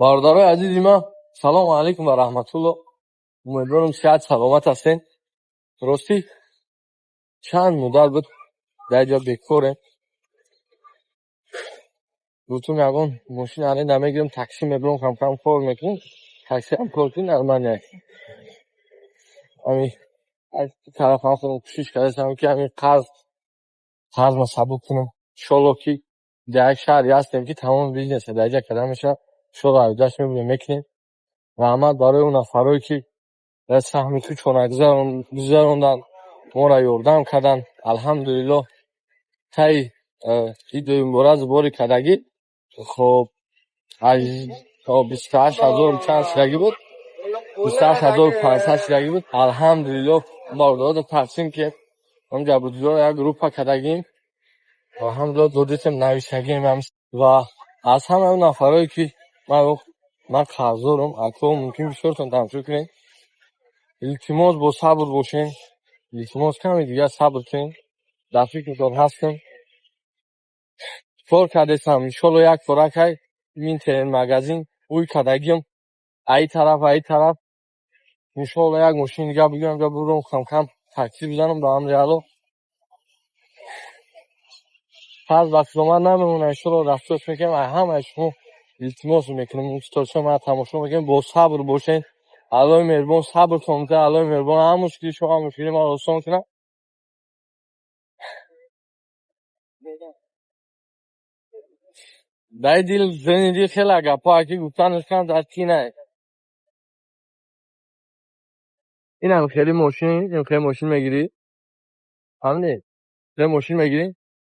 Бародарои азизи ман, салому алайкум ва раҳматулло. Умедворам, сиҳат саломат ҳастен. Ростӣ, чанд муддат буд, дар ҷо бекорем. Гуфтум, ягон мошин аренда мегирам, такси мебурам, камкам кор мекунем. Такси ҳам кор кунем, нормально. Ами аз тараф ҳам худам кӯшиш кардам, ки ҳамин қарзма сабук кунам. Иншолло, ки дар як шаҳре ҳастем, ки тамоми бизнеса дар ҷа карда мешавад. Иншолло, ҳавдаш мебинем, мекунем. Раҳмат барои он нафарое, ки саҳми худшона гузаронданд, моро ёрдам карданд. Алҳамдулилло, таи иду мубора сбори кардагӣ, хоб, 28 ҳазору чанд шидагӣ буд, 28 500 шидагӣ буд. Алҳамдулилло, бародаро тақсим ки онҷа будиёро як группа кардагим. Алҳамдулилло, додисем, нависагим. Ва аз ҳамаи он нафарое, ки ман қарздорам, ако мумкин бисёртон тамошо кунед, илтимос, бо сабр бошен. Илтимос, каме дигар сабр кунед, дар фикртон ҳастам, кор кардесам. Иншолло, як коракай интернет магазин уй кардагим, аи тараф, аи тараф. Иншолло, як мошин дига бигирам, ҷа бурам, камкам такси бизанам. Ба амри Алло, қарз ба хизомат намемонад. Иншолло, рафтош мекунем. Ҳамаи шумо илтимос мекунем, то ман тамошо мекунем, бо сабр бошед. Аллои меҳрубон сабртон кунад. Аллои меҳрубон ҳам мушкили шумо, ҳам мушкили маро осон кунад. Дар дил зани дил хеле гапҳое, ки гуфтанаш кам дар кинай. Инам хеле мошин, ин хеле мошин мегирӣ, фаҳмидӣ? Хеле мошин мегирӣ,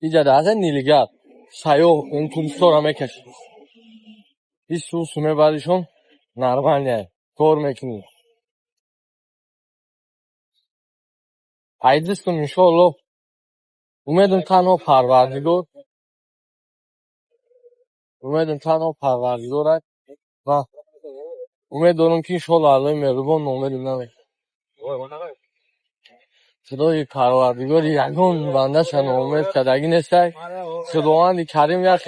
иҷа даҳа нелегал сайёҳ, ин туристҳоро мекашӣ, исусу мебаришон, нормально кор мекунӣ. Айдистум, иншоалло, умедам танҳо Парвардигор, умедам танҳо Парвардигор аст ва умед дорам, ки иншоалло, Аллои меҳрубон ноумедам намекунад. Худои Парвардигор ягон бандаша ноумед кардагӣ нестай. Худованди Карим як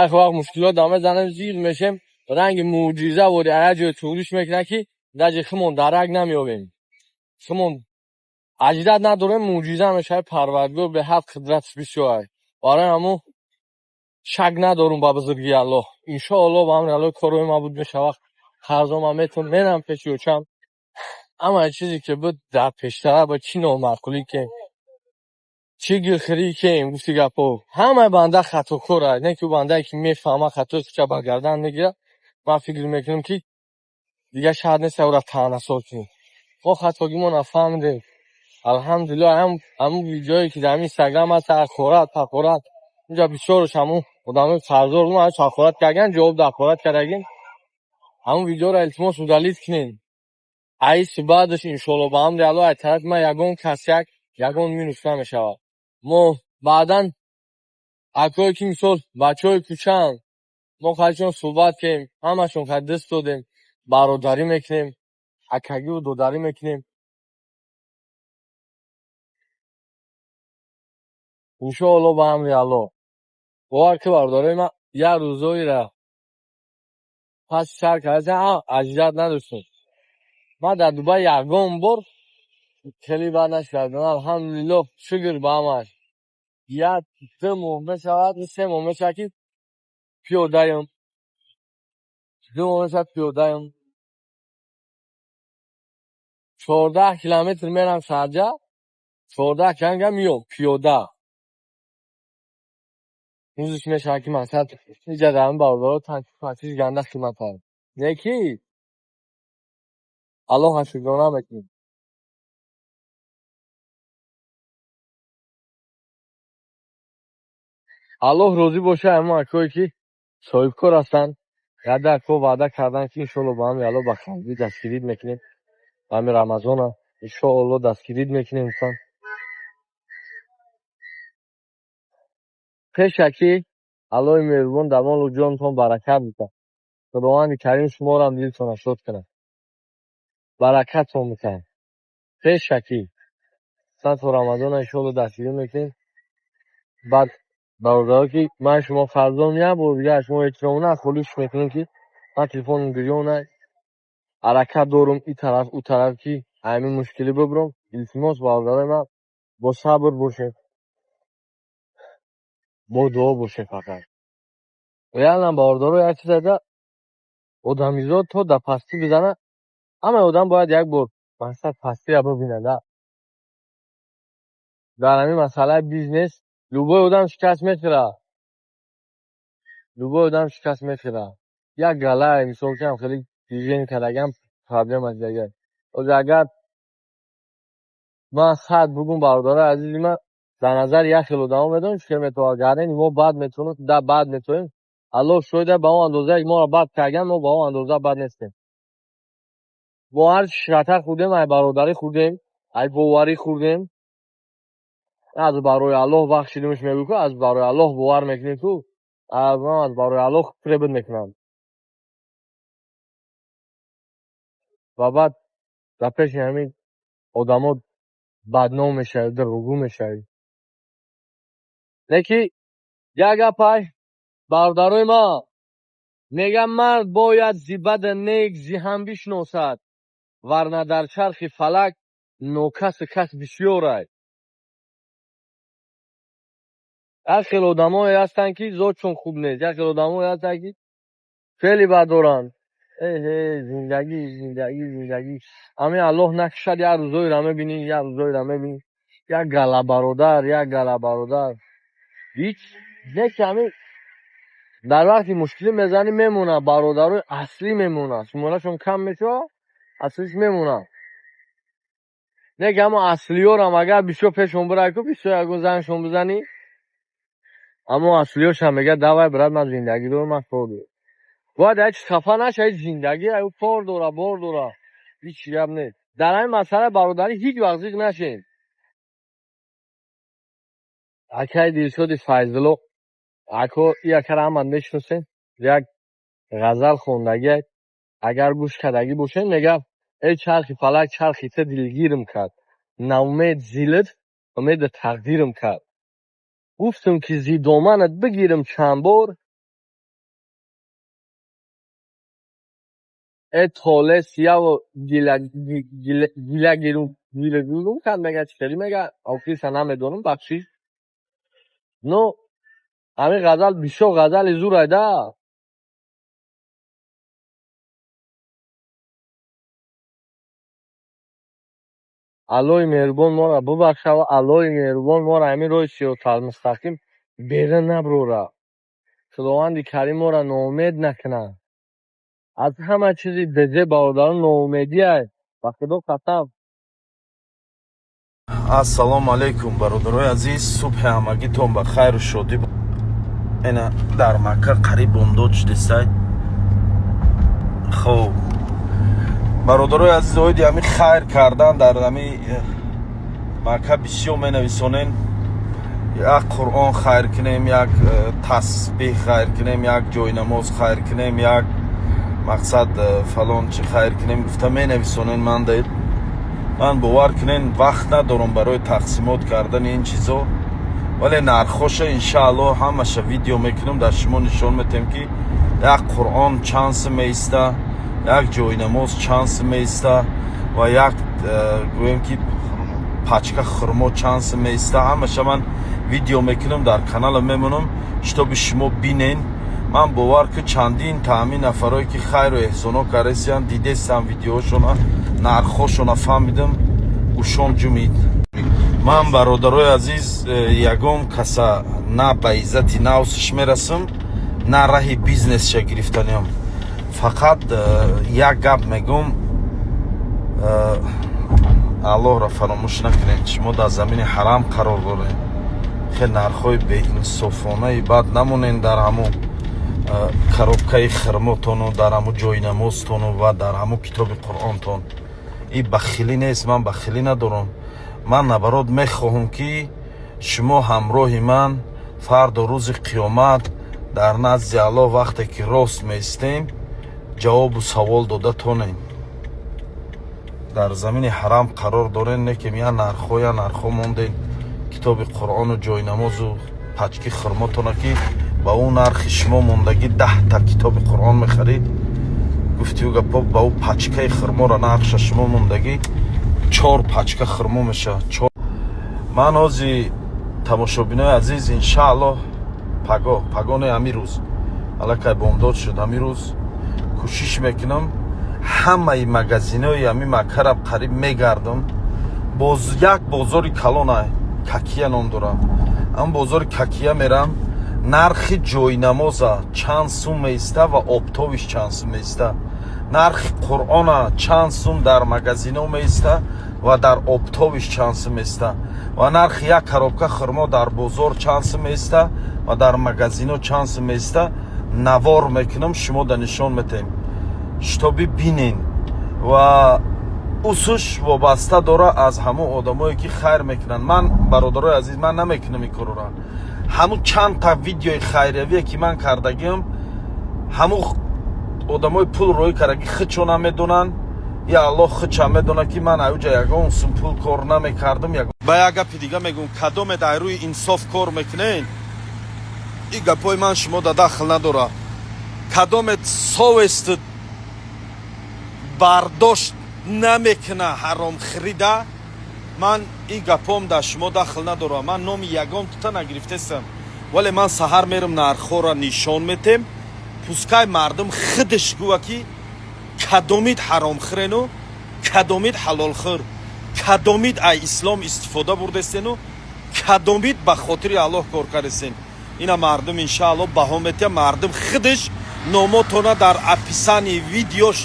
як вақт мушкилот да мезанем, зиқ мешем, ранги мӯъҷиза вори як ҷое туғриш мекунад, ки даже хумон дарак намеёбем, хумон аҷдад надорем, мӯъҷиза мешавад. Парвардигор беҳад қудраташ бисёр аст. Барои ҳамун шак надорум ба бузургии Аллоҳ. Иншоалло, ба амри Аллоҳ корҳои ман буд мешавад, қарзома метон, мерам пеши очам. Ҳамаи чизе ки буд дар пештара, ба чӣ номаъқулӣ ки, чӣ гирхирӣ ки гуфти гапҳо, ҳамаи банда хатокор аст, не ки ӯ бандае ки мефаҳмад, хатои худша ба гардан мегирад. Ман фикр мекунам, ки дигар шарт нест ӯро таънасор кунем. Мо хатогимонро фаҳмидем, алҳамдулилло. Ҳамун видеое, ки дар Инстаграм ҳаст, ҳақорат ҳақорат, унҷа бисёрш ҳамун одамои қарздор ҳақорат кардаган, ҷавоб да ҳақорат кардагин. Ҳамун видеоро, илтимос, удалить кунед. Аиси баъдаш, иншоалло, ба амри Алло, аз тарафи ман ягон кас як ягон минус намешавад. Мо баъдан акое ки, мисол, бачаҳои кӯчаанд, мо қайчон суҳбат кардем, ҳамашон қай даст додем, бародарӣ мекунем, акагиву додарӣ мекунем. Иншоалло, ба амри Алло, бовар ки, бародарои ман, як рӯзоира паси сар карда аҷдад надоштем. Ман дар Дубай ягон бор хеле бад нашудам, алҳамдулилло, шукр ба ҳамаш. Як 2 моҳ мешавад, 3 моҳ мешавад, ки пиёдаем, 2 моҳ мешавад пиёдаем. 14 километр мерам Шарҷа, 14 километр меём пиёда. Рӯзеш мешавад, ки мақсад иҷа дар бародаро таксиш ганда хидмат кард, не ки Аллоҳа шукрона мекунем. Аллоҳ розӣ бошад ҳамон акое, ки соҳибкор ҳастанд. Яда ако ваъда карданд, ки иншоалло, ба амри Алло, ба қарзӣ дастгирид мекунем, ба ҳами Рамазона иншоалло дастгирид мекунем. Инсон пешакӣ Аллоҳи меҳрубон дар молу ҷонтон баракат бидиҳад. Худованди Карим шуморо дилтонро шод кунад, баракатон бикунад. Пешакӣ то Рамазона иншоалло дастгирӣ мекунем. Баъд, бародаро, ки ман шумо қарздорам, як бор дига аз шумо эҳтиромона холиш мекунем, ки Ман телефонам гирёнай. Ҳаракат дорум ин тараф, ӯ тараф, ки ҳамин мушкилӣ бибурам. Илтимос, бародарои ман, бо сабр бошед. Бо дуо бошед фақат. Реально, бародаро, як чиз айда: одамизод то дар пастӣ бизана, ҳамаи одам бояд як бор мақсад пастиро бибинад. Дар ҳамин масъалаи бизнес любой одам шикаст мехӯрад. Любой одам шикаст мехӯрад. Як галае, мисол, ки хеле движение кардагиам, проблема дигар. Ҳозир агар ман сад бугум, бародарои азизи ман, дар назари як хел одамо медонем чӣ хел метавонад гардем, мо бад метавонем, бад метавонем. Аллоҳ шоҳид, ба он андозае ки моро бад кардагианд, мо ба он андоза бад нестем. Мо ҳарчи шиката хӯрдем, ай бародарӣ хӯрдем, ай боварӣ хӯрдем. Аз барои Аллоҳ бахшидимш мегӯ, ку аз барои Аллоҳ бовар мекунем, ку аз барои Аллоҳ фиребат мекунанд. Ва баъд дар пеши ҳамин одамо бадном мешавӣ, дурӯғгӯ мешавӣ. Леки як гапай, бародарои ман, мегӯям, мард бояд зи баду нек зи ҳам бишносад, варна дар чархи фалак нокасу кас бисёрай. Як хел одамое ҳастанд, ки зотшон хуб нест, як хел одамое ҳастанд, ки феъли бад доранд. Эҳе, зиндагӣ, зиндагӣ, зиндагӣ. Ҳамин Аллоҳ накушад, як рӯзоеро мебинӣ, як рӯзоеро мебинӣ, як гала бародар, як гала бародар. Ҳеҷ не, ки ҳамин дар вақти мушкилӣ мезанӣ, мемонад, бародарои аслӣ мемонад. Шуморашон кам мешавад, аслиш мемонад. Не ки ҳамон аслиёрам агар бисёр пешон бирай, ку бисёр ягон зангшон бизанӣ, аммо аслиёшам мегӯяд: «Давай, брат, ман зиндагӣ дорам, ман кор дорам». Бояд ҳеҷ хафа нашавӣ, зиндагӣ ӯ кор дора, бор дора. Ҳеҷ гап нест. Дар ҳамин масъалаи бародарӣ ҳеҷ вақт зиқ нашед. Акаи Дилшоди Файзулло, ако и акара ҳама мешиносем, як ғазал хондагӣ, агар гӯш кардагӣ бошед, мегӯяд: «Эй чархи фалак, чархи ту дилгирм кард, наумед зи лутф умеди тақдирм кард. Гуфтам, ки зи доманат бигирам чанд бор, э толе сияву гила гирум кард», мегӯяд, чӣ хеле мегӯяд, охириша намедонам, бахшиш. Но ҳамин ғазал бисёр ғазали зурай да. Аллоҳи меҳрубон моро бубахша ва Аллоҳи меҳрубон моро ҳамин роҳи сироталмустақим берун набурора. Худованди Карим моро ноумед накунад. Аз ҳама чизи дезе, бародарон, ноумедиай. Ба Худо қасам. Ассалому алайкум, бародарои азиз, субҳи ҳамагитон ба хайру шодӣ. Ина дар Макка қариб бомдод шудесай. Хоб, бародарои азиз, оиди ҳамин хайр кардан дар ҳамин Макка бисёр менависонен: як Қуръон хайр кунем, як тасбеҳ хайр кунем, як ҷойнамоз хайр кунем, як мақсад фалон чи хайр кунем, гуфта менависонен. Ман ман бовар кунен, вақт надорам барои тақсимот кардани ин чизо, вале нархоша иншааллоҳ ҳамаша видео мекунам, дар шумо нишон метем, ки як Қуръон чанд сум меиста, як ҷойнамоз чанд сум меиста ва як гӯем ки пачка хурмо чанд сум меиста. Ҳамаша ман видео мекунам, дар каналам мемонам, чтобы шумо бинен. Ман бовар ки чандин таъмин нафарое ки хайру эҳсоно кардесиян, дидестам видеошона, нархҳошона фаҳмидам, гӯшом ҷумид. Ман, бародарои азиз, ягон каса на ба иззати нафсш мерасам, на раҳи бизнесша гирифтаниам. Фақат як гап мегӯм: Аллоҳро фаромӯш накунед, шумо дар замини ҳарам қарор доред. Хел нархҳои беинсофонаи бад намонен дар ҳамун коробкаи хирмотону дар ҳамун ҷойнамозтону ва дар ҳамун китоби Қуръонтон. И бахилӣ нест, ман бахилӣ надорам. Ман наоборот мехоҳам, ки шумо ҳамроҳи ман фардо рӯзи қиёмат дар назди Аллоҳ, вақте ки рост меистем, ҷавобу савол дода тонем. Дар замини ҳарам қарор дорем, не ки я нархҳо, я нархҳо мондем китоби Қуръону ҷойнамозу пачки хурмотона, ки ба ӯ нархи шумо мондагӣ 10та китоби Қуръон мехарид. Гуфтию гапо, ба ӯ пачкаи хурморо нархша шумо мондагӣ, чор пачка хурмо мешавад. Ман ҳози, тамошобинои азиз, иншааллоҳ, паго, пагоне, ҳамин рӯз, аллакай бомдод шуд, ҳамин рӯз кӯшиш мекунам, ҳамаи магазинои ҳамин Маккара қариб мегардам. Боз як бозори калона, Какия ном дорам, ҳамн бозори Какия мерам, нархи ҷойнамоза чанд сум меиста ва оптовиш чанд сум меиста, нархи Қуръона чанд сум дар магазино меиста ва дар оптовиш чанд сум меиста ва нархи як коробка хурмо дар бозор чанд сум меиста ва дар магазино чанд сум меиста, навор мекунам, шумо да нишон метаҳем, чтобы бинен. Ва усуш вобаста дора аз ҳамон одамое ки хайр мекунанд. Ман, бародарои азиз, ман намекунам ин корора. Ҳамун чандта видеои хайриявие ки ман кардагиам, ҳамун одамои пул роӣ кардагӣ худшо намедонанд, я Аллоҳ худшам медонад, ки ман аюҷа ягон сум пул кор намекардам. Ба як гапи дига мегӯм: кадоме дар рӯи инсоф кор мекунед, ин гапҳои ман шумо да дахл надорад. Кадоме совесть бардошт намекуна ҳаромхӯрида, ман ин гапҳом дар шумо дахл надорам. Ман номи ягон тута нагирифтестам, вале ман саҳар мерам, нархҳоро нишон метем, пускай мардум худаш гӯва, ки кадомид ҳаромхӯрену кадомид ҳалолхӯр, кадомид ай ислом истифода бурдестену кадомид ба хотири Аллоҳ кор кардестен. Ина мардум иншааллоҳ баҳо метиҳа. Мардум худаш номотона дар описании видеош,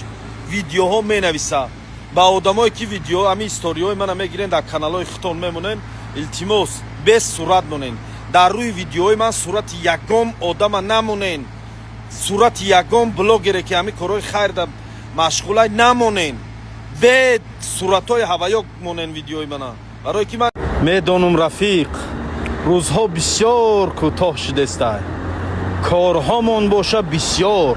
видеоҳо менависа. Ба одамое ки видео, ҳамин историҳои мана мегирен, дар каналҳои худтон мемонен, илтимос, без сурат монен. Дар рӯи видеоҳои ман сурати ягон одама намонен, сурати ягон блогере ки ҳамин корҳои хайрда машғулай намонен, бе суратҳои ҳаваё монен видеои мана, барое ки ман медонум, рафиқ, рӯзҳо бисёр кӯтоҳ шудестай, корҳомон боша бисёр,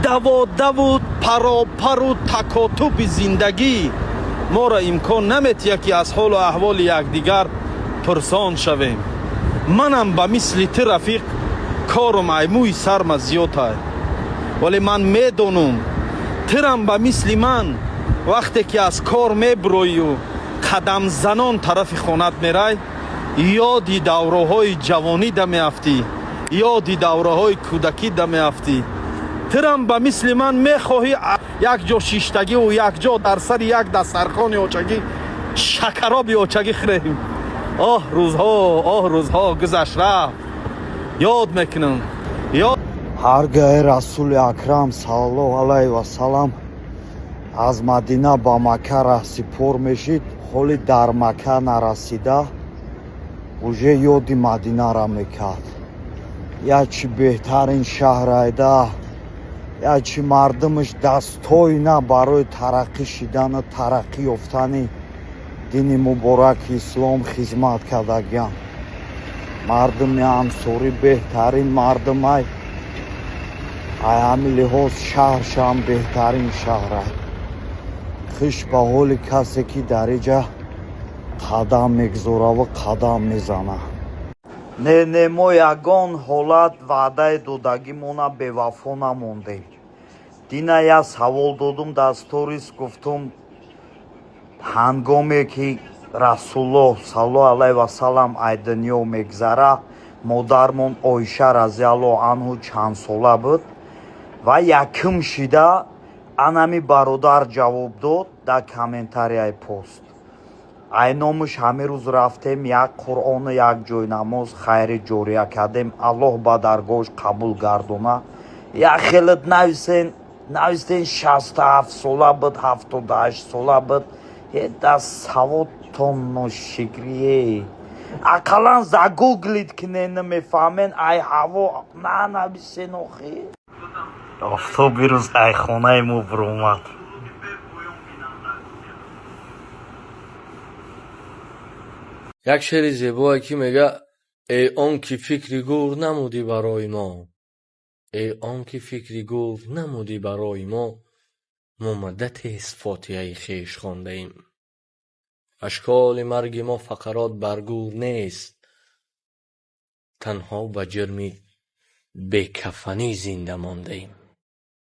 даводаву паропару такотуби зиндагӣ моро имкон наметиҳад, ки аз ҳолу аҳволи якдигар пурсон шавем. Манам ба мисли ту, рафиқ, корум аймӯи сарма зиёдтай, вале ман медонум, тирам ба мисли ман вақте ки аз кор меброию қадамзанон тарафи хонат мерай, ёди давраҳои ҷавонӣ да меафтӣ, ёди давраҳои кӯдакӣ да меафтӣ. Тирам ба мисли ман мехоҳӣ як ҷо шиштагиву якҷо дар сари як дастархони очагӣ шакароби очагӣ хӯрем. Оҳ, рӯзҳо, оҳ, рӯзҳо гузашт, рафт, ёд мекунам, ёд. Ҳар гаҳе Расули Акрам саллаллоҳу алайҳи васалам аз Мадина ба Макка раҳсипор мешид, ҳоли дар Макка нарасида уже ёди Мадинара мекард. Як чи беҳтарин шаҳр айда, як чи мардумаш дастойна барои тараққӣ шидану тараққӣ ёфтани дини мубораки ислом хизмат кардагианд. Мардуми ансорӣ беҳтарин мардумай. Ай ҳамин лиҳоз шаҳршам беҳтарин шаҳрай. Хуш ба ҳоли касе, ки дар иҷа қадам мегузораву қадам мезана. Не, не, мо ягон ҳолат ваъдаи додагимона бевафо намондем. Дина як савол додум дар сторис, гуфтум: ҳангоме ки Расуллоҳ саллаллоҳу алайҳи васалам ай дунё мегзара, модармон Оиша разиаллоҳу анҳу чандсола буд? Ва якум шида анами бародар ҷавоб дод дар комментарияи пост. Ай номуш ҳамин рӯз рафтем, як Қуръону як ҷойнамоз хайри ҷория кардем. Аллоҳ ба даргоҳш қабул гардона. Як хелат нависен, навистен, 67 сола буд, 78 сола буд. Е, да саводтон ношикрие, ақаллан загуглить кинен, намефаҳмен, ай ҳаво нанависен охи. Офтоб ирӯз ай хонаи мо буромад. Як шеъри зебое, ки мега: «Эй он ки фикри гур намудӣ барои мо, эй он ки фикри гур намудӣ барои мо, мо маддатест фотиҳаи хеш хондаем. Ашколи марги мо фақарот бар гур нест, танҳо ба ҷирми бекафанӣ зинда мондаем».